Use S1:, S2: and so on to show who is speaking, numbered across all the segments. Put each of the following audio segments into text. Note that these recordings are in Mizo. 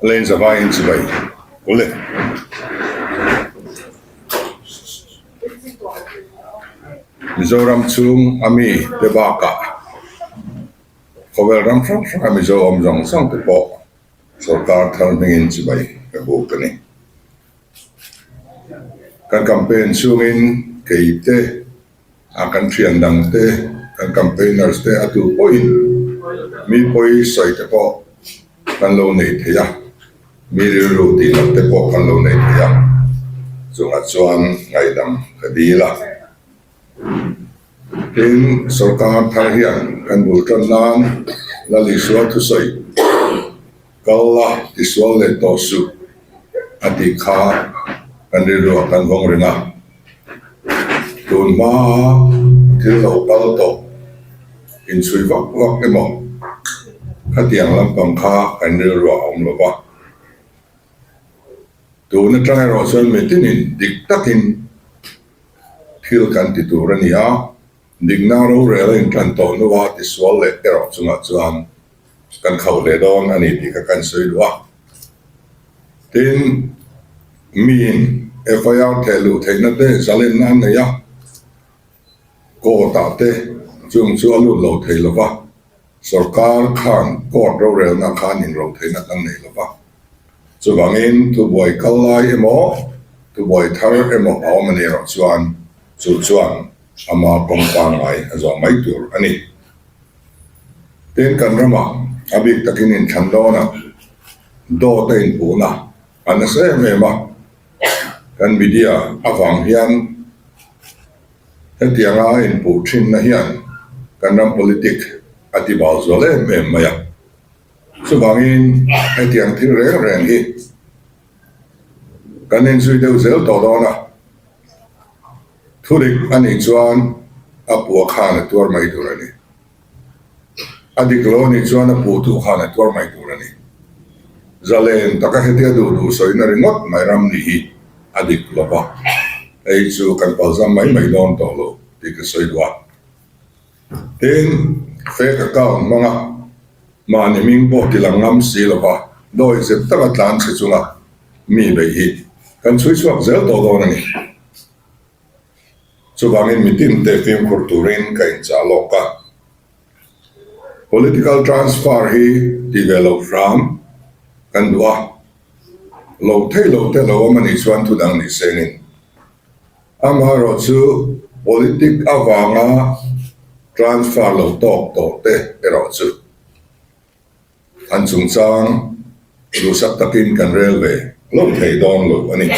S1: Lane zavaiin chibai ule. Mizoram chhung a mi te bakah khawvel ram hrang hranga Mizo awm zawng zawng te pawh sorkar thar hmingin chibai ka buk a ni. Kan campaign chhungin kei te a kan thian dang te, kan campaigners te a tu pawhin mi pawi sawi te pawh kan lo nei thei a, mi rilru tih loh te pawh kan lo nei thei a, chungah chuan ngaihdam ka dil a. Tin, sorkar thar hian kan bul tan nan Lal Isua thusawi kal la tisual leh tawh suh a tih kha kan rilruah kan vawng reng a. Tun hmaa thil lo kal tawh inchhui vak vak emaw khatiang lampang kha kan rilruah a awm lo va. Tun atang erawh chuan mitinin dik takin thil kan ti tur a ni a, dikna rorel a intan tawh hnua tisual leh erawh chungah chuan kan khauh hle dawn a ni tih kha kan sawi duh a. Tin, miin FIR theh luh theihna te zalenna an nei a, court ah te chung chu a lut lo thei lo va, sorkar khan court rorelna khan inro theihna kan nei lo va. Chuvangin thubuai kal lai emaw, thubuai thar emaw a awm a nih erawh chuan chu chuan ama kawng pangngai a zawh mai tur a ni. Tin, kan ramah a bik takin inthlan dawnah dawt a inpuhna a nasa em em a, kan media avang hian hetianga a inpuh thinna hian kan ram politic a ti bal zual em em mai a. Chuvangin hetiang thil reng reng hi kan inzui deuh zel tawh dawn a. Thudik a nih chuan a puh khan a tuar mai tur a ni. A dik lo a nih chuan a puhtu khan a tuar mai tur a ni. Zalen taka hetia duh duh sawina ringawt mai ram nih hi a dik lo va, hei chu kan palzam mai mai dawn tawh lo tih ka sawi duh a. Tin, fake account hmanga mahni hming pawh ti lang ngam si lo va, dawi zep taka tlan chhe chunga mi beih hi kan chhui chhuak zel tawh dawn a ni. Chuvangin mitin te fimkhur turin ka inchah lawk a. Political transfer hi ti ve loh hram kan duh a, lo thei lo te lo awm a nih chuan thu dang ni sengin. Amaherawh chu politic avanga transfer lo tawk tawh te erawh chu an chungchang duhsak takin kan rel ve lo thei dawn lo a ni.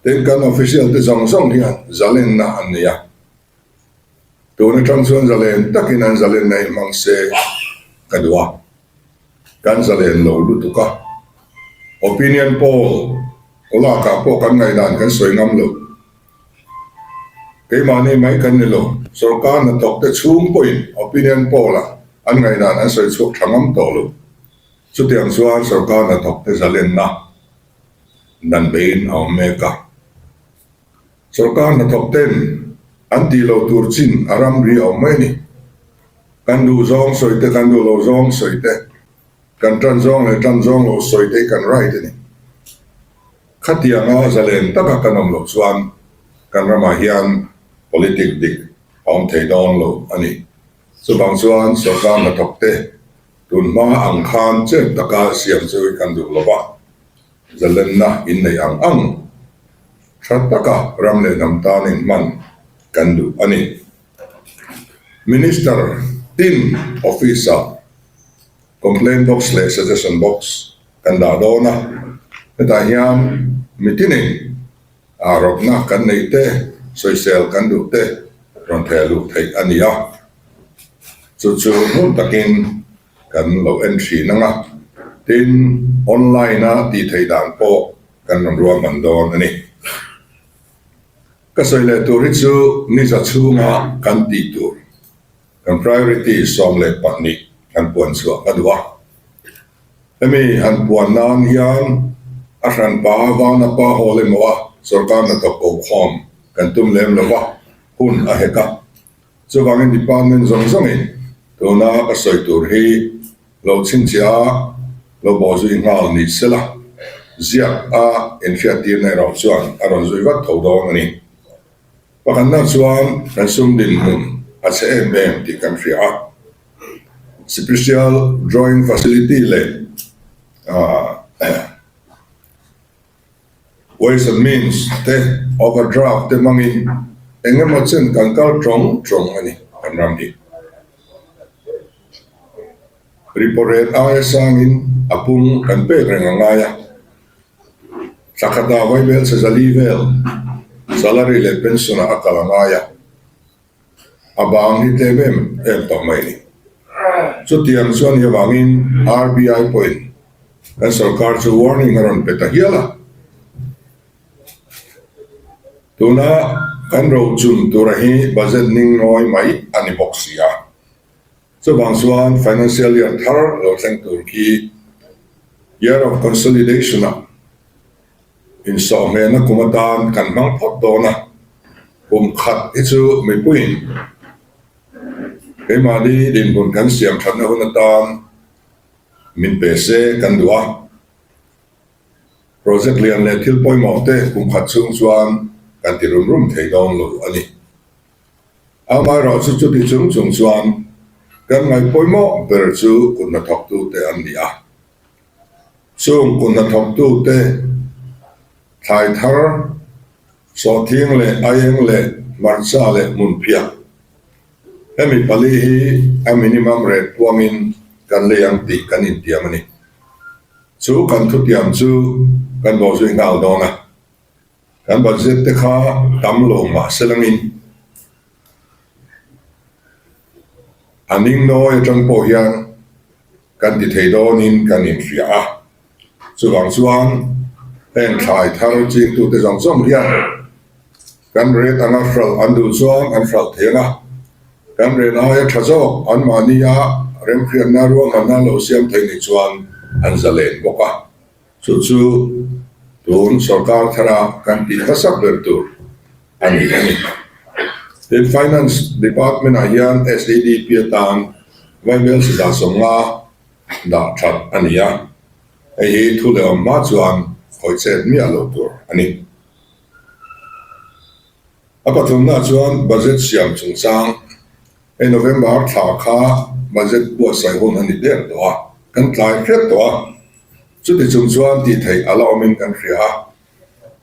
S1: Tin, kan official te zawng zawng hian zalenna an nei a, tun atang chuan zalen takin an zalenna hi hmang se ka duh a, kan zalen lo lutuk a, opinion poll lak ah pawh kan ngaihdan kan sawi ngam lo. Keimahni mai kan ni lo, sorkar hnathawk te chhung pawhin opinion poll ah an ngaihdan an sawi chhuak tha ngam tawh lo. Chutiang chuan sorkar hnathawk te zalenna dan beiin a awm mek a. Sorkar hnathawk ten an tih lo tur chin a ramri a awm mai a ni. Kan duh zawng sawi te, kan duh lo zawng sawi te, kan tan zawng leh tan zawng lo sawi te hi kan right a ni. Khatianga zalen taka kan awm loh chuan kan ramah hian politic dik a awm thei dawn lo a ni. Chuvang chuan sorkar hnathawk te tun hma ang khan chet taka siam chu hi kan duh lo va, zalenna inneih ang ang tha taka ram leh hnam tan inhman kan duh a ni. Minister tin office-ah complaint box leh suggestion box kan dah dawn a, hetah hian mitinin ah rawtna kan neih te, sawisel kan duh te rawn theh luh theih a ni a, chu chu hmun takin kan lo en thin ang a, tin online a tih theih dan pawh kan rawn ruahman dawn a ni. Ka sawi leh tur hi chu niza chhunga kan tih tur. Kan priority 12 kan puan chhuah ka duh a. Hemi han puan nan hian a hranpa vana pa hawl emaw a sorkar hnathawk ko khawm kan tum lem lo va, hun a hek a. Chuvangin department zawng zawngin tuna ka sawi tur hi lo chhinchhiah a. Lo bawh zui nghal ni sela, ziak a inhriattirna erawh chuan a rawn zui vat tho dawn a ni. Pakhatna chuan kan sum dinhmun a chhe em em tih kan hria a, Special Drawing Facility leh Ways and Means te, Overdraft te hmangin eng emaw chen kan kal tawng tawng a ni kan ram hi. Repo rate aia sangin a pung kan pek reng a ngai a, thla khata vaibel chhe zali vel salary leh pension ah a kal a ngai a, a bang hi tlem em em tawh mai a ni. Chutiang chuan hi avangin RBI pawhin kan sorkar chu warning a rawn pe ta hial a, tuna kan rochun tura hi budget ning nawi mai a ni bawk si a. Chuvang chuan financial year thar lo thleng tur khi Year of Consolidation ah insawhhmehna kum atan kan hmang phawt dawn a, kum khat hi chu mipuiin keimahni dinhmun kan siam thatna hun atan min pe se kan duh a. Project lian leh thil pawimawh te kum khat chhung chuan kan ti rum rum thei dawn lo a ni. Amaherawhchu chuti chung chung chuan kan ngaih pawimawh ber chu kut hnathawktute an ni a. Chung kut hnathawktute thlai thar, sawhthing leh aieng leh hmarcha leh hmunphiah hemi pali hi a minimum rate puangin kan lei ang tih kan intiam a ni. Chu kan thutiam chu kan bawhzui nghal dawn a. Kan budget te kha tam lo mah se langin a ning nawi atang pawh hian kan ti thei dawnin kan inhria a. Chuvang chuan heng thlai thar chingtute zawng zawng hian kan rate anga hralh an duh chuan an hralh thei ang a, kan rate aia tha zawk anmahnia remhriatna ruahmanna lo siam thei nih chuan an zalen bawk a. Chu chu tun sorkar thara kan tih hmasak ber tur a ni a ni. Tin, Finance Department ah hian SEDP atan Vaibel Siza 50 dah that a ni a, hei hi thu leh awm hma chuan khawih chet miah lo tur a ni. A pathumna chuan budget siam chungchang Hei November thla kha budget buatsaih hun a ni der tawh a, kan tlai hret tawh a. Chuti chung chuan tih theih a la awmin kan hria a.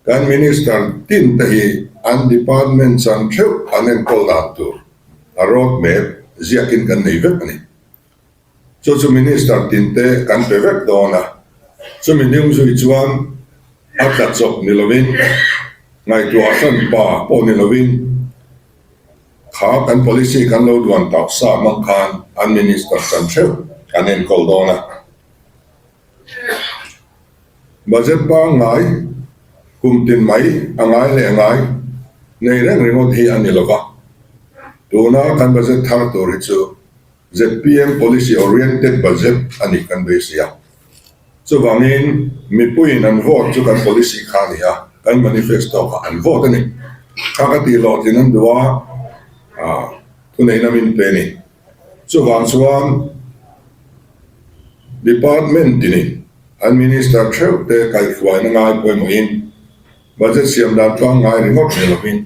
S1: Kan Minister tin te hi an department chan theuh an enkawl dan tur a road map ziakin kan nei vek a ni. Chu chu Minister tin te kan pe vek dawn a, chumi hnung zui chuan a tla chawp ni lovin, ngaihtuah hran pa pawh ni lovin, Kha kan policy kan lo duan tauh sa hmang khan an minister chan theuh an enkawl dawn a. Budget pangngai kum tin mai a ngai leh ngai nei reng ringawt hi a ni lova. Tuna kan budget thar tur hi chu zpm policy oriented budget a nih kan beisei a. Chuvangin mipuiin an vote chu kan policy kha a ni a, kan manifesto kha an vote a ni. Kha ka tih hlawhtlin an duh a, thuneihna min pe a ni. Chuvang chuan department tinin an minister theuh te kaihhruaina ngai pawimawhin budget siam dan tlangngai ringawt ni lovin,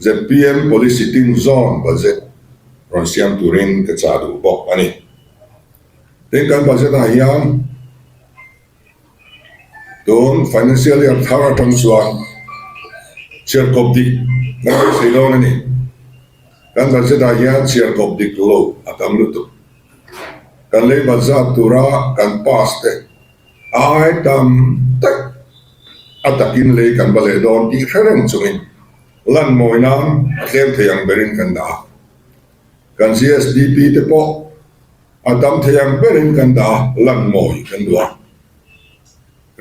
S1: Zpm policy tin zawn budget rawn siam turin ka chah duh bawk a ni. Tin kan budget ah hian tun financial year thar atang chuan chhiarkawp dik kan beisei dawn a ni. Kan budget ah hian chhiarkawp dik lo a tam lutuk. Kan lei budget tura kan pass te A ai tam tak a takin lei kan va leh dawn tih hre reng chungin lan mawi nan a tlem thei ang berin kan dah a. Kan GSDP te pawh a tam thei ang berin kan dah a, lan mawi kan duh a.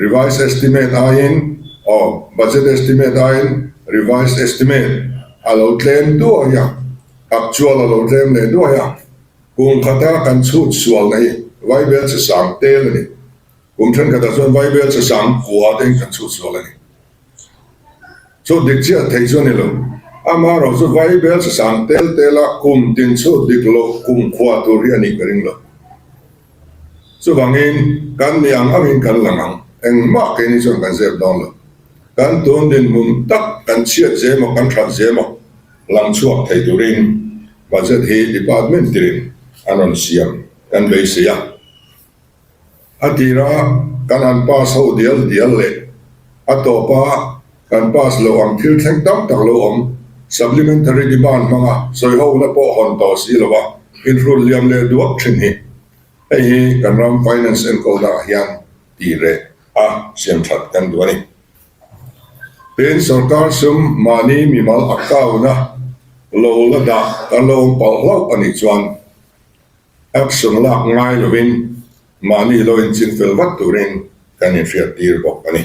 S1: Revised estimate aiin aw budget estimate aiin revised estimate a lo tlem duai a, actual a lo tlem leh duai a. Kum khata kan chhut sualna hi Vaibel che sang tel a ni. Kum thenkhatah chuan Vaibel che sang kua te in kan chhut sual a ni. Chhut dik chiah thei chu a ni lo. Amaherawh chu Vaibel che sang tel tela kum tin chhut dik loh kum khua tur hi a nih ka ring lo. Chuvangin kan ni ang angin kan lang ang. Engmah keini chuan kan zep dawn lo. Kan tun dinhmun tak kan chhiat zem maw kan that zem maw lang chhuak thei turin budget hi department tirin an rawn siam kan beisei a. A tira kan han pass ho dial dial leh a tawpa kan pass loh ang thil thleng tam tak lo awm supplementary demand hmanga sawihona pawh hawn tawh si lova inhrul liam leh duak thin hi hei hi kan ram finance enkawlna ah hian tih reh a siam that kan duh a ni. Tin, sorkar sum mahni mimal account-a lo la dah kan lo awm palh hlauh a nih chuan Action lak ngai lovin mahni lo inching fel vat turin kan inhriat tir bawk a ni.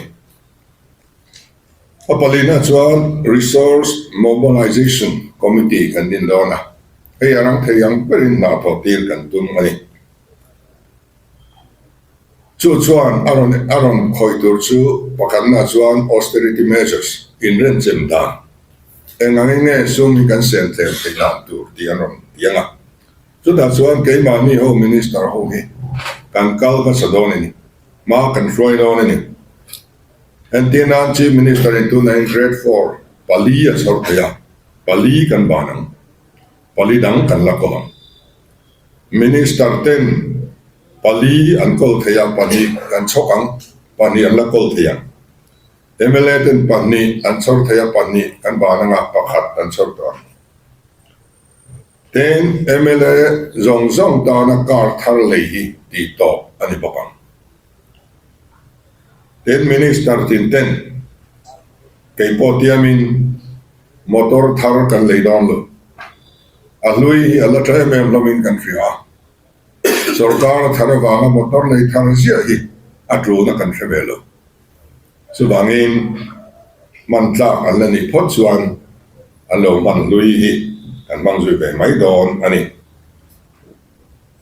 S1: A palina chuan Resource Mobilization Committee kan din dawn a, hei a rang thei ang berin hna thawh tir kan tum a ni. Chu chuan a rawn a rawn khawih tur chu pakhatna chuan austerity measures, inrenchem dan, eng angin nge sum hi kan sen tlem theih dan tur tih an rawn ti ang a. Chutah chuan keimahni ho Minister ho hi kan kal hmasa dawn a ni, hma kan hruai dawn a ni. Entir nan Chief Minister in tunah in Grade 4 pali a chhawr thei a, pali kan ban ang, pali dang kan la kawl ang. Minister ten pali an kawl thei a, pahnih kan chhawk ang, pahnih an la kawl thei ang. Mla ten pahnih an chhawr thei a, pahnih kan ban ang a, pakhat an chhawr tawh ang. Tin, mla zawng zawng tana car thar lei hi tih tawp a ni bawk ang. Tin, Minister tin ten kei pawh tiamin motor thar kan lei dawn lo. A hlui hi a la tha em em hlawmin kan hria a. Sorkar a thar avanga motor lei thar ziah hi a tulna kan hre ve lo. Chuvangin hman tlak an la nih phawt chuan an lo hman hlui hi kan hmang zui ve mai dawn a ni.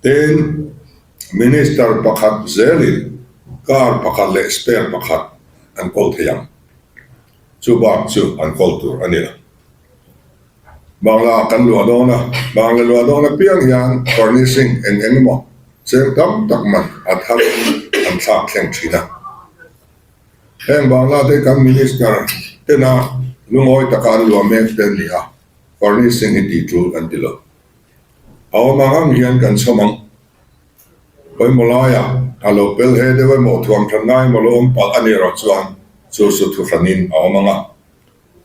S1: Tin, Minister pakhat zelin car pakhat leh spare pakhat an kawl thei ang. Chu bak chu an kawl tur a ni lo. Bangla kan luah dawn a, Bangla luah dawn apiang hian furnishing eng eng emaw cheng tam tak man a thar an thlak thleng thin a. Heng Bangla te kan Minister tena lungawi taka an luah mek te an ni a, furnishing hi tih tul kan ti lo. A awm ang ang hian kan chhawm ang. Pawimawh laiah a lo pel he deuh emaw thuam than ngai emaw lo awm palh a nih erawh chuan chu su thuhranin a awm ang a.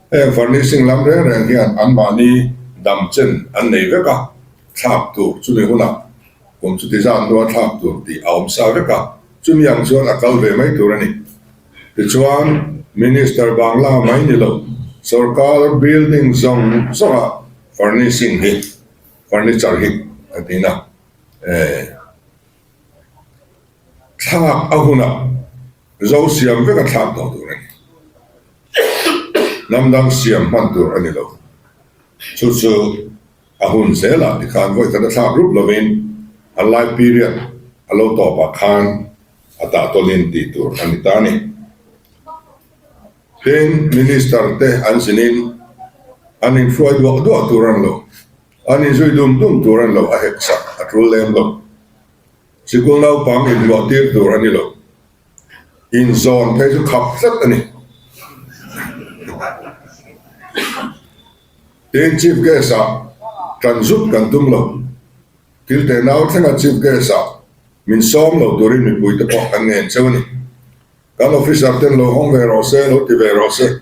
S1: Heng furnishing lam reng reng hian anmahni dam chen an nei vek a, thlak tur chumi hunah kum chuti zat hnua thlak tur tih a awm sa vek a, chumi ang chuan a kal ve mai tur a ni. Tichuan, Minister Bangla mai ni lo, sorkar building zawng zawnga furnishing hi, furniture hi ka ti na, eh, thlak a hunah Zo siam vek a thlak tawh tur a ni. Hnam dang siam hman tur a ni lo. Chu chu a hun zelah tikhan vawi khat a thlak rup lovin a life period a lo tawpah khan a tah tawlin tih tur a ni ta a ni. Tin, Minister te an zinin an inhruai duah duah tur a ni lo, an inzui dum dum tur a ni lo, a hek sak a tul lem lo. Sikul naupang inluah tir tur a ni lo. Inzawn phei chu khap tlat a ni. Tin, Chief Guest ah tan zut kan tum lo. Thil teh nau thlenga Chief Guest ah min sawm lo turin mipui te pawh kan ngen cheu a ni. Kan officer ten lo hawng ve rawh se, lo ti ve rawh se.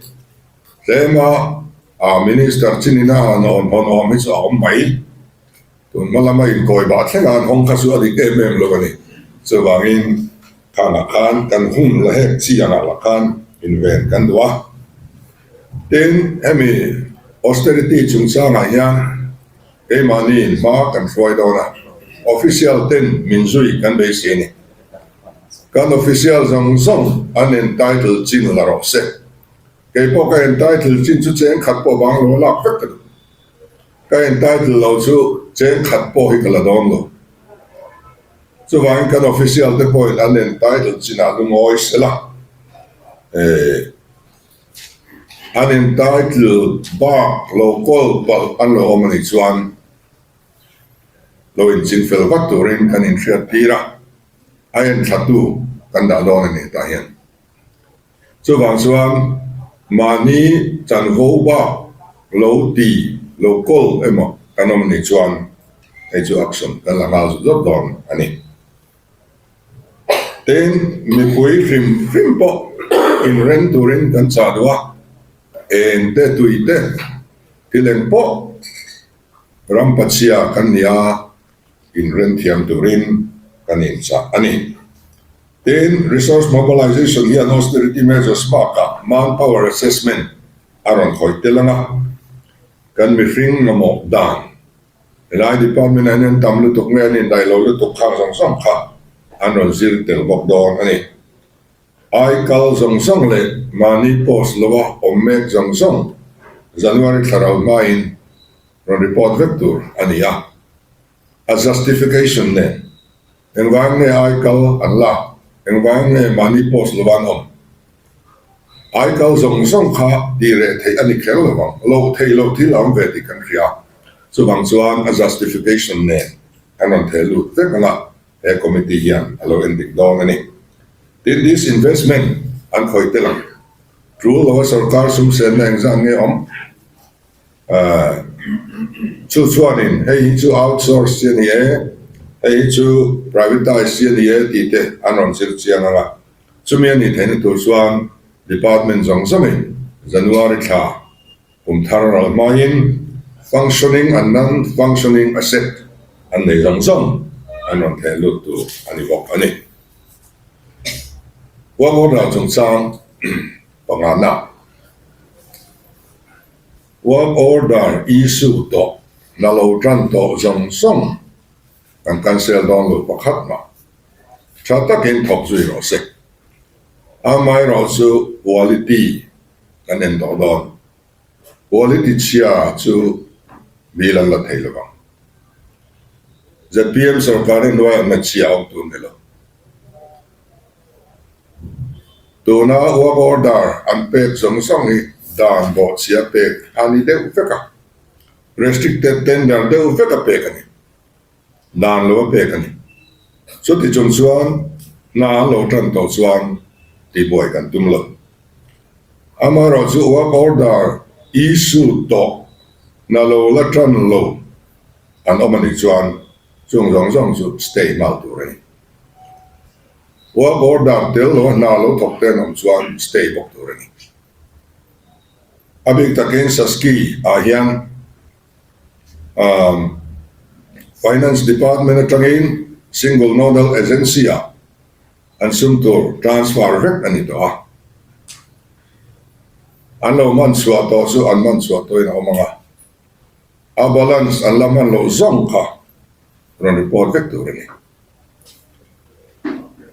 S1: Tlema ah Minister chinina han hawn awm hi chu a awm mai. Tun hma lama inkawi bah thleng a an hawng kha chu a dik em em lo a ni. Chuvangin khanah khan kan hun la hek chi angah lah khan inven kan duh a. Tin, hemi austerity chungchangah hian keimahni hma kan hruai dawn a, official ten min zui kan beisei a ni. Kan official zawng zawng an entitle chin la rawh se. Keipawh ka entitle chin chu cheng khat pawh bang lo a lak vek ka duh. Ka entitle lo chu cheng khat pawh hi ka la dawn lo. Chuvangin kan official te pawhin an entitle chinah lungawi sela, eh, an entitle bak lo kawl palh an lo awm a nih chuan lo inching fel vat turin kan inhriat tir a. A enthlatu kan dah dawn a ni tah hian. Chuvang chuan mahni chanvo bak lo ti lo kawl emaw kan awm nih chuan hei chu action kan la nghal zut zut dawn a ni. Tin, mipui hrim hrim pawh inreng turin kan chah duh a, eng te tui te thil eng pawh ram pachhia kan ni a, inrem thiam turin kan inchah a ni. Tin, Resource Mobilization hian austerity measures bakah manpower assessment a rawn khawih tel ang a, kan mihring mamawh dan helai department ah hian an tam lutuk nge an indaih lo lutuk khang zawng zawng kha an rawn zir tel bawk dawn a ni. Ai kal zawng zawng leh mahni post loa awm mek zawng zawng January thla rau hmain rawn report vek tur a ni a, a justification nen engvang nge ai kal an lak, engvang nge mahni post lova an awm. Ai kal zawng zawng kha tih reh theih a ni kher lo vang, loh theih loh thil a awm ve tih kan hria, chuvang chuan a justification nen an rawn theh lut vek ang a, he committee hian a lo endik dawn a ni. Tin, disinvestment an khawih tel ang, tul lova sorkar sumsenna engzat nge awm? Chu chuanin hei hi chu outsource chi a ni e, hei hi chu privatise chi a ni e tih te an rawn zir chiang ang a. Chumi a nih theihna tur chuan department zawng zawngin January thla kum thar ral hmain functioning and non-functioning asset an nei zawng zawng an rawn theh lut tur a ni bawk a ni. Work order chungchang pangana. Work order issue tawh na lo tan tawh zawng zawng kan cancel dawn lo pakhat mah. Tha takin thawk zui rawh se. Amaherawh chu quality kan en tawh dawn. Quality chhia chu bill an la thei lo vang. ZPM sorkar hi hnuaiah na chhia a awm tur ni lo. Tuna work order an pek zawng zawng hi dan bawhchhia pek a ni deuh vek a, restricted tender deuh vek a pek a ni, dan lo a pek a ni. Chuti chung chuan hna an lo tan tawh chuan tihbuai kan tum lo. Amaherawhchu work order issue tawh hna lo la tan lo an awm a nih chuan chung zawng zawng chu stay nghal tur a ni. Work order tel lo a hna lo thawk te an awm chuan stay bawk tur a ni. A bik takin Saski ah hian Finance Department atangin Single Nodal Agency ah an sum tur transfer vek a ni tawh a. An lo man chhuah tawh chu an man chhuah tawhin a awm ang a, a balance an la hman loh zawng kha rawn report vek tur a ni.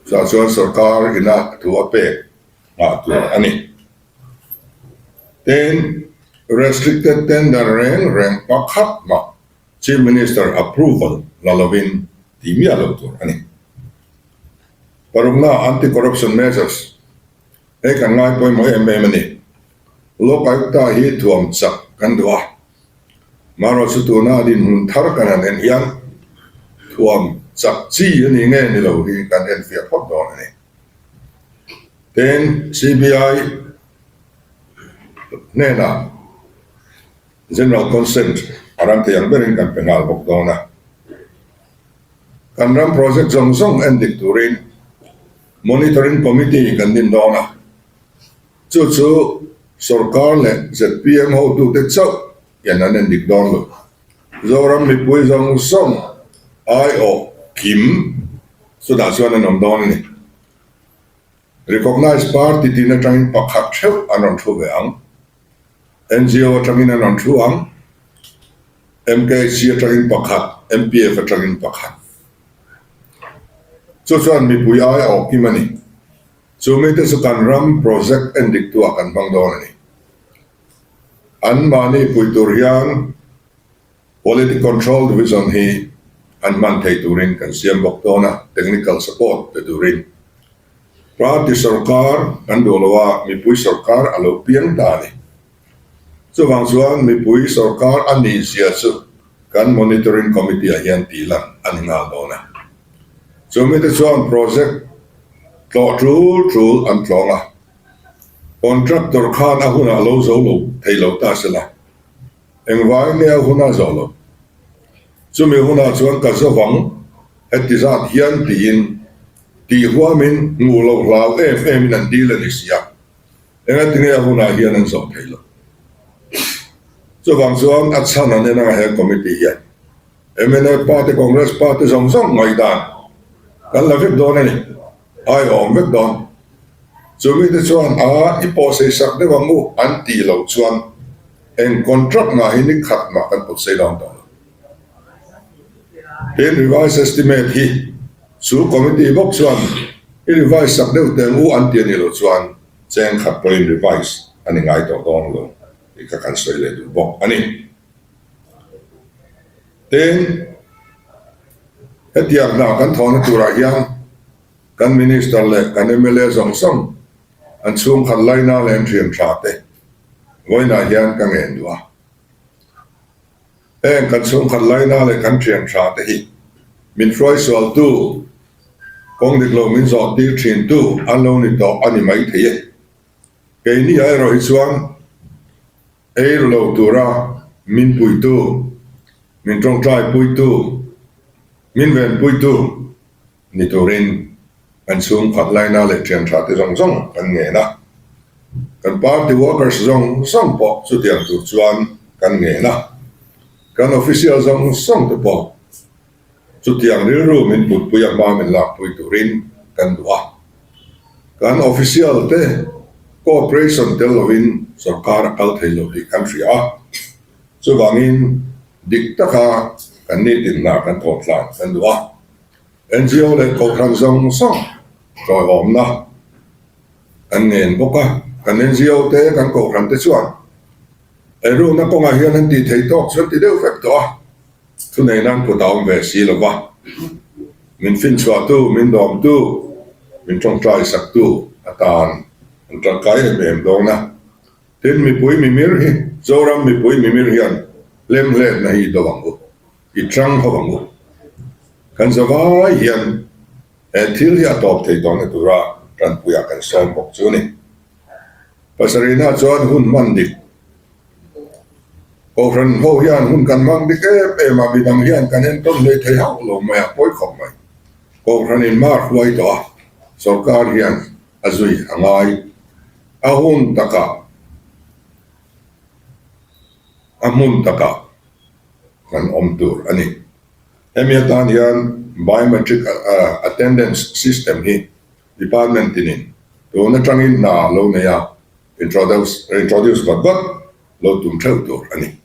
S1: Chutah chuan sorkar ina thu a pek nghah tur a ni. Tin, restricted tender reng reng pakhat mah Chief Minister approval la lovin tih miah lo tur a ni. Parukna anti-corruption measures hei kan ngai pawimawh em em a ni. Lok Ayukta hi thuam chak kan duh a. Marawh chu tuna dinhmun thar kan han en hian thuam chak chi a ni nge ni lo hi kan enfiah phawt dawn a ni. Tin, CBI hnenah General Consent a ram thei ang berin kan pe nghal bawk dawn a. Kan ram project zawng zawng en dik turin Monitoring Committee kan din dawn a. Chu chu sorkar leh zpm hotute chauh hian an endik dawn lo. Zoram mipui zawng zawng aiawh kim chutah chuan an awm dawn a ni. Recognised party tin atangin pakhat theuh an rawn thu ve ang. NGO atangin an rawn thu ang. MKHC atangin pakhat, MPF atangin pakhat. Chu chuan mipui aiawh kim a ni. Chu mite chu kan ram project en dik tu ah kan hmang dawn a ni. An mahni pui tur hian Quality Control Division hi an hman thei turin kan siam bawk dawn a, technical support pe turin. Party sorkar kan duh lo a, mipui sorkar a lo piang ta a ni. Chuvang chuan mipui sorkar a nih zia chu kan Monitoring Committee ah hian tih lan a ni nghal dawn a. Chumi te chuan project tlawh tul tul an tlawng a, contractor khan a hunah lo zo lo thei lo ta se la, engvangin nge a huna zawh lo? Chumi hunah chuan ka zo vang heti zat hian tiin tih huamin hmuh loh hlau em emin an dil a ni si a, engatinge a hunah hian an zawh thei lo? Chuvang chuan a chhan an en anga he committee hian mnf party, Congress party zawng zawng ngaihdan kan la vek dawn a ni, ai a awm vek dawn. Chu mite chuan a i pawhsei sak deuh ang u an tih loh chuan eng contract mah hi ni khat mah kan pawtsei dawn tawh lo. Tin, revise estimate hi chu committee bawk chuan i revise sak deuh teh ang u an ti a nih loh chuan cheng khat pawhin revise a ni ngai tawh dawn lo tih kha kan sawi leh duh bawk a ni. Tin, hetiang hna kan thawhna turah hian kan Minister leh kan mla zawng zawng an chhungkhat laina leh an thian tha te vawiinah hian ka ngen duh a. Heng kan chhungkhat laina leh kan thian tha te hi min hruaisualtu, kawng dik lo min zawh tir thintu an lo ni tawh a ni maithei e. Keini ah erawh hi chuan Ei ru lo tura min puitu, min tawngtai puitu, min ven puitu ni turin kan chhungkhat laina leh thian tha te zawng zawng kan ngen a. Kan party workers zawng zawng pawh chutiang tur chuan kan ngen a. Kan official zawng zawng te pawh Chutiang rilru min putpui a hma min lakpui turin kan duh a. Kan official te cooperation tel lovin sorkar a kal thei lo tih kan hria a. Chuvangin dik taka kan nitin hna kan thawh tlan kan duh a. NGO leh kohhran zawng zawng ṭawihawmna kan ngen bawk a. Kan NGO te kan kohhran te chuan eirukna kawngah hian an tih theih tawk chu an ti deuh vek tawh a. Thunei nan kut a awm ve si lo va, min finchhuahtu, min dawmtu, min tawngtai saktu atan an tangkai em em dawn a. Tin, mipui mimir hi, Zoram mipui mimir hian hlemhletna hi i do ang u, i tang ho ang u. Kan zavai hian he thil hi a tawp thei tawhna tura tanpuiah kan sawm bawk chu a ni. Pasarihna chuan hun hman dik. Kohhran ho hian hun kan hmang dik em em a, midang hian kan entawn hlei thei hauh lo mai a, pawi khawp mai. Kohhranin mar hruai tawh a, sorkar hian a zui a ngai. A hun takah, a hmun takah kan awm tur a ni. Hemi atan hian biometric attendance system hi department tinin tun atangin hna lo nei a, introduce vat vat lo tum theuh tur a ni.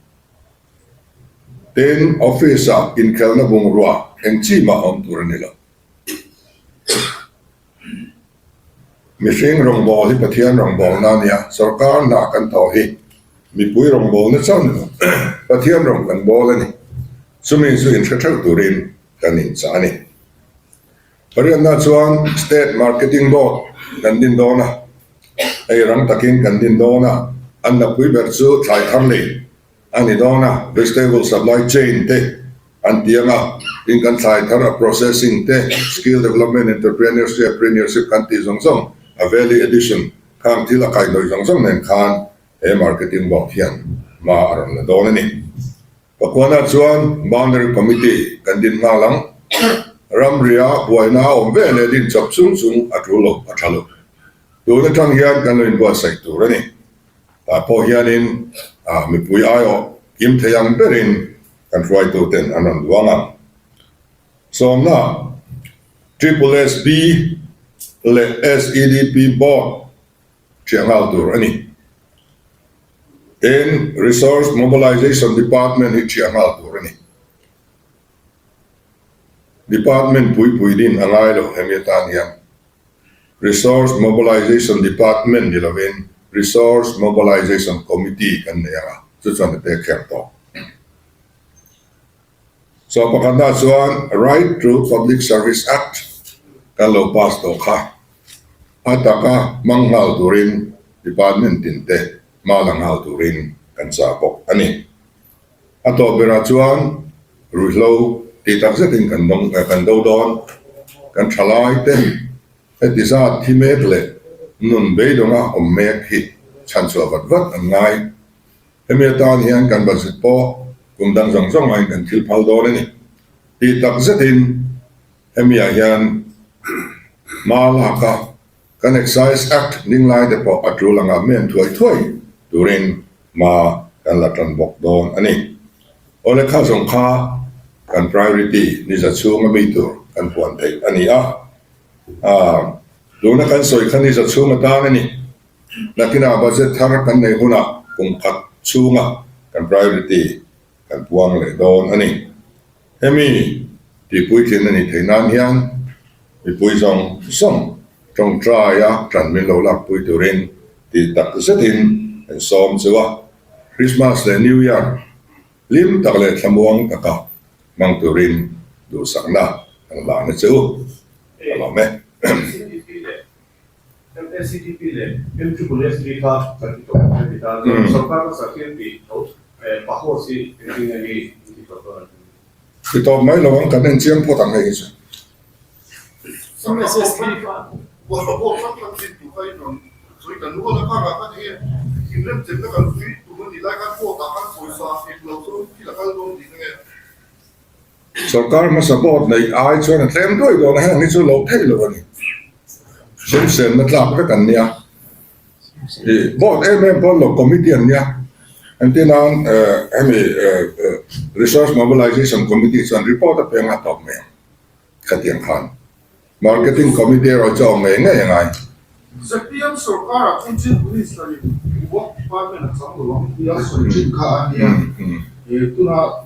S1: Tin, office-ah inkhelhna bungrua eng chi mah awm tur a ni lo. Mihring rawngbâwl hi Pathian rawngbâwlna a ni a, sorkar hna kan thawh hi mipui rawngbâwlna chauh ni lo, Pathian rawng kan bâwl a ni. Chumi chu inhre theuh turin kan inchah a ni. Pariatna chuan State Marketing Board kan din dawn a, hei rang takin kan din dawn a, an napui ber chu thlai thar lei a ni dawn a, vegetable supply chain te an ti ang a, tin kan thlai thar a processing te, skill development, entrepreneurship, preneurship kan tih zawng zawng, a value addition khang thil a kaihhnawih zawng zawng nen khan he Marketing Board hian hma a rawn la dawn a ni. Pakuana chuan Boundary Committee kan din nghal ang. Ramria buaina a awm ve leh din chawp chung chung a tul lo, a tha lo. Tun atang hian kan lo inbuatsaih tur a ni. Tah pawh hianin mipui aiawh kim thei ang berin kan hruaituten an rawn duang ang. Sawmna, Triple SB leh SEDP Board ṭhiah nghal tur a ni. Tin, Resource Mobilization Department hi ṭhiah nghal tur a ni. Department puipui din a ngai lo hemi atan hian Resource Mobilization Department ni lovin Resource Mobilization Committee kan nei ang a, chu chuan a pek kher tawh. Chaw pakhatna chuan Right to Public Service Act kan lo pass tawh kha a taka hmang nghal turin department tin te hma la nghal turin kan chah bawk a ni. A tawp berah chuan ruihhlo tih tak zetin kan dawng kan do dawn. Kan thalaite heti zat thi mek leh nun beidawnga awm mek hi chhanchhuah vat vat an ngai. Hemi atan hian kan budget pawh kum dang zawng zawng aiin kan thil phal dawn a ni. Tih tak zetin hemiah hian hma laka kan Excise Act ding lai te pawh a tul anga men thuai thuai turin hma kan la tan bawk dawn a ni. Awle kha zawng kha kan priority ni za chhunga mi tur kan puan theih a ni a. Tuna kan sawi kha ni za chhung atan a ni. Nakinah budget thar kan nei hunah kum khat chhunga kan priority kan puang leh dawn a ni. Hemi tihpuitlin a nih theih nan hian mipui zawng zawng tawngtaia tan min lo lakpui turin tih tak zetin kan sawm chu a. Christmas leh New Year hlim tak leh thlamuang taka hmang turin duhsakna kan hlahna che u ka lawm e.
S2: MACTP leh MSSB kha kan ti tawh a ni ta. Sorkar hmasa thil tih tho pahawh hi engtin nge mi in ti tawh dawn a ni?
S1: Ti tawp mai lo ang, kan en chiang phawt ang hei hi chu.
S2: MSSB kha.
S1: Sorkar hmasa board neih ai chuan a tlem duai dawn a, heng hi chu lo theih lo a ni. Sum senna tlak vek an nia. Ih board em em pawn lo committee an nia. Engtin nan hemi Resource Mobilization Committee chuan report a peng a tawp mai ang khatiang khan. Marketing Committee erawh chu a awm ngei ngei a ngai.
S2: ZPM sorkar-ah chuan Chief Minister-in Work Department a chang lo ang tia sawi thin kha a nia. Tuna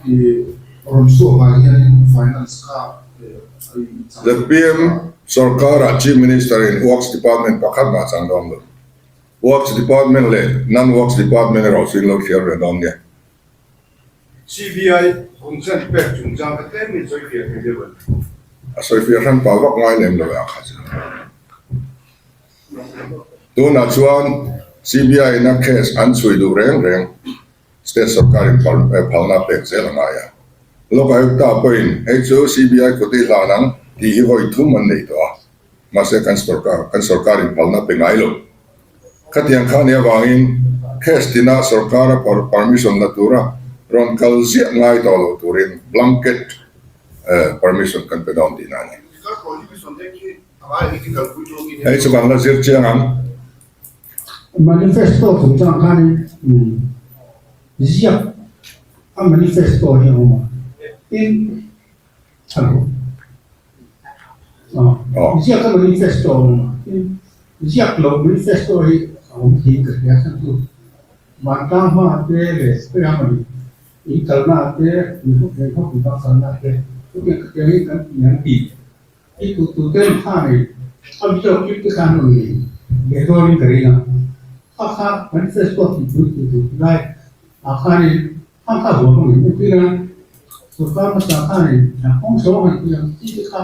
S2: rawn chhuakah hianin Finance kha a chang.
S1: ZPM sorkar-ah Chief Minister-in Works Department pakhat mah a chang dawn lo. Works Department leh Non-Works Department erawh chu in lo thliar ve dawn nia.
S2: CBI consent pek chungchang kha tlem in sawi fiah thei deuh a ni.
S1: A sawi fiah hran pah vak ngai lem lo e a kha chu. Tunah chuan CBI in a case an chhui duh reng reng state sorkar in phalna a pek zel a ngai a. Lok Ayukta pawhin hei chu CBI kut i hlan ang tih hi vawi thum an nei tawh a. Mahse kan sorkar kan sorkar in phalna pe ngai lo. Khatiang kha nih avangin case tina sorkara permission la tura rawn kal ziah ngai tawh lo turin blanket permission kan pe dawn tihna a ni. Hei chu kan la zir chiang ang.
S3: Manifesto chungchang khanin ziak a manifesto hi a awm a, tin Hello. Ziak a manifesto a awm a, tin ziak loh manifesto hi a awm thei ka hria chhan chu vantlang hma te leh khawiah mawni in kalna te in khawpui bak kalna te chutiang khatiang hi kan ti an ti i tu tu ten kha nei a video clip te khan rawn nei leh dawnin ka ring a, kha kha manifesto tih pui tih tur lai ah khanin Kha kha huam a ngei entir a, sorkar hmasa khanin kawng chho a han tih ang chi te kha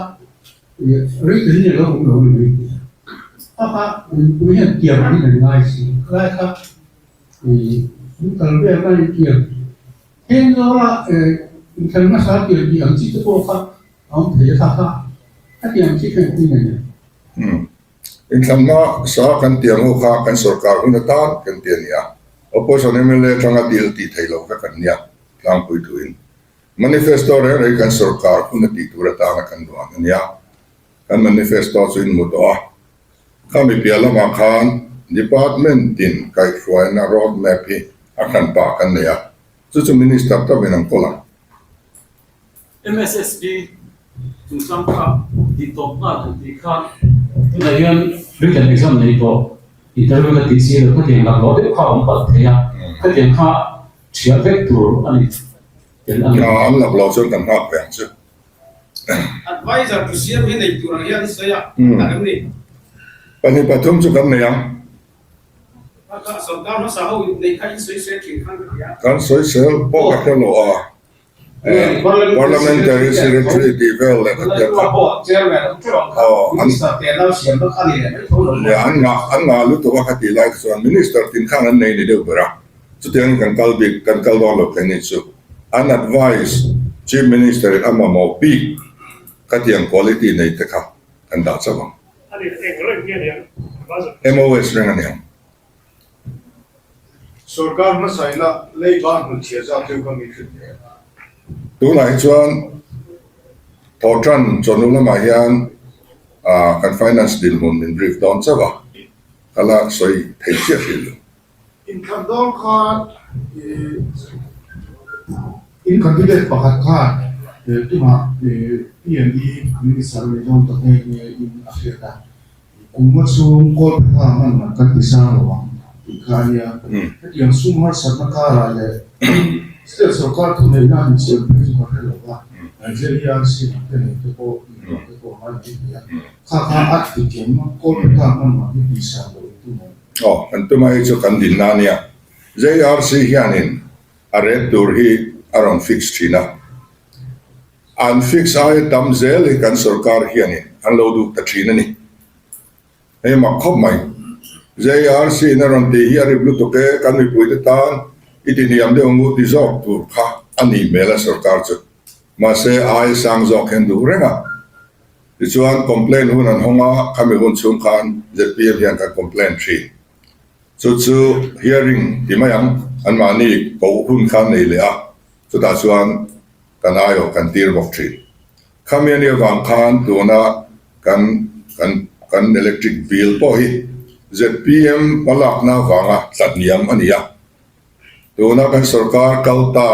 S3: written in a lo awm lo a ni mai tih a. Kha kha mipui hian tiam angin an ngai si, khalai kha an kal vel a intiam then zawla inthlan hmasa tiam tih ang chi te pawh kha a awm thei a, kha kha khatiang chi kha engtin nge ni?
S1: Inthlan hmasa kan tiam ho kha kan sorkar hun atan kan ti a ni a. Opposition mla atanga deal tih theih loh vek an nia, tlangpui thuin. Manifesto reng reng kan sorkar hun a tih tur atana kan duan a nia. Kan manifesto chu in hmu tawh a. Khami piah lamah khan department tin kaihhruaina road map hi a hran pah kan nei a, chu chu minister tawkin an kawl ang.
S4: MSSB chungchang kha tih tawp nghal han tih kha. Tunah hian written exam nei tawh interview ka tih si lo khatiang laklawh deuh kha a awm palh thei a, khatiang kha thiah vek tur a ni tel a ni.
S1: An laklawh chuan kan nghak ve ang chu.
S2: Advisor thu siam hi nei tur ang hian i sawi a, tak em ni?
S1: 2 3 chu kan nei ang.
S2: Sawrkar hmasa ho nei kha in sawisel thin khan ka hria.
S1: Kan sawisel pawh ka hre lo a. Parliamentary Secretary tih vel leh khatiang kha an ngah an ngah lutuk a khatih lai kha chuan Minister tin khan an nei ni deuh ber a, chutiangin kan kal bik kan kal dawn lo kei ni chu an advice Chief Minister in a mamawh bik khatiang quality nei te kha. kan dah chauh ang. MOS reng a ni ang.
S2: Sorkar hmasa ila leiba hnutchhiah zat deuh kha mi hrilh hle.
S1: Tunah hi chuan Thawhtan chawhnu lamah hian kan finance dinhmun min brief dawn chauh a, ka la sawi thei chiah hrih lo.
S2: Inthlan dawn khan in candidate pakhat khan tunah PNE Minister a ni dawn ta nghe nghe in a hriat a, Kum a chhung kawl pe kha hman man kan ti sang lo ang tih kha a nia. Hetiang sum harsatna karah leh state sorkar thuneihna a insiam phei chu ka hre lo va, JERC lam te nei te pawh inruah te pawh a ngai mai thei a. Kha kha a ti kem kawl pe kha hman man hi tih sang loh in tum ang.
S1: Aw, kan tuma hi chu kan dinna a nia. JRC hianin a rate tur hi a rawn fix thin a. An fix aia tam zel hi kan sorkar hianin an lo duh ta thin a ni. Hei mak khawp mai. JRC in a rawn tih hi a rip lutuk e, kan mipuite tan i ti hniam deuh ngu ti zawk tur kha a nih hmel a sorkar chu. Mahse aia sang zawk hian duh reng a. Tichuan complaint hun an hawng a, khami hun chhung khan zpm hian kan complaint thin. Chu chu hearing ti mai ang, anmahni koh hun kha nei leh a, chutah chuan kan aiawh kan tir bawk thin. Khami a nih avang khan tuna kan kan kan electric bill pawh hi zpm hmalakna avanga tlathniam a ni a. Tuna kan sorkar kal ta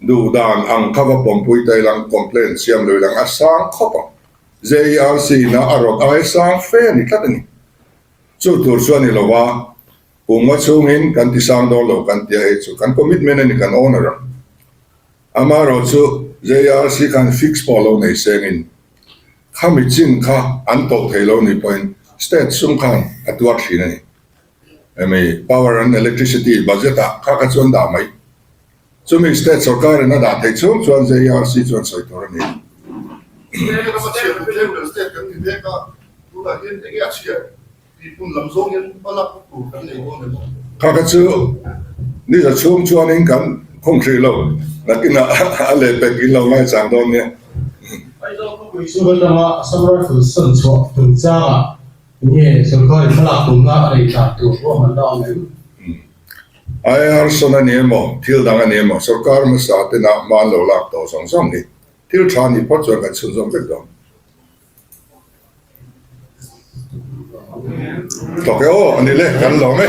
S1: duh dan ang kha va pawmpui ta ilang complaint siam lo ilang a sang khawp ang. JERC ina a rawt ai sang fe a ni tlat a ni. Chu tur chu a ni lo va, kum nga chhungin kan ti sang dawn lo kan tia hei chu kan commitment a ni kan owner ang. Amaherawh chu JRC khan fix pawh lo nei sengin khami chin kha an tawh thei lo ni pawhin state sum khan a tuar thin a ni. Hemi power and electricity budget ah kha kha chuan dah mai. Chumi state sorkar in a dah theih chhung chuan JRC chuan sawi tur a ni.
S2: State rama chhiat an tlem ber state kan ni mek a, tunah hian enge a chhiat? Tih hmun lam zawngin hma lak tur kan nei dawn em aw?
S1: Kha kha chu ni za chhung chuanin kan khung hrih lo, nakinah a leh pek in lo ngaichang dawn nia.
S4: Aizawl khawpui chhung atanga Assam Rifles sawn chhuah chungchangah enge sorkarin hmalak tumna a nei tlan tur ruahmanna a awm em?
S1: IR sawn a ni emaw, thil dang a ni emaw, sorkar hmasa tena hma an lo lak tawh zawng zawng hi thil tha ni phawt chuan kan chhunzawm vek dawn. Tawk e aw, a ni le, kan lawm e.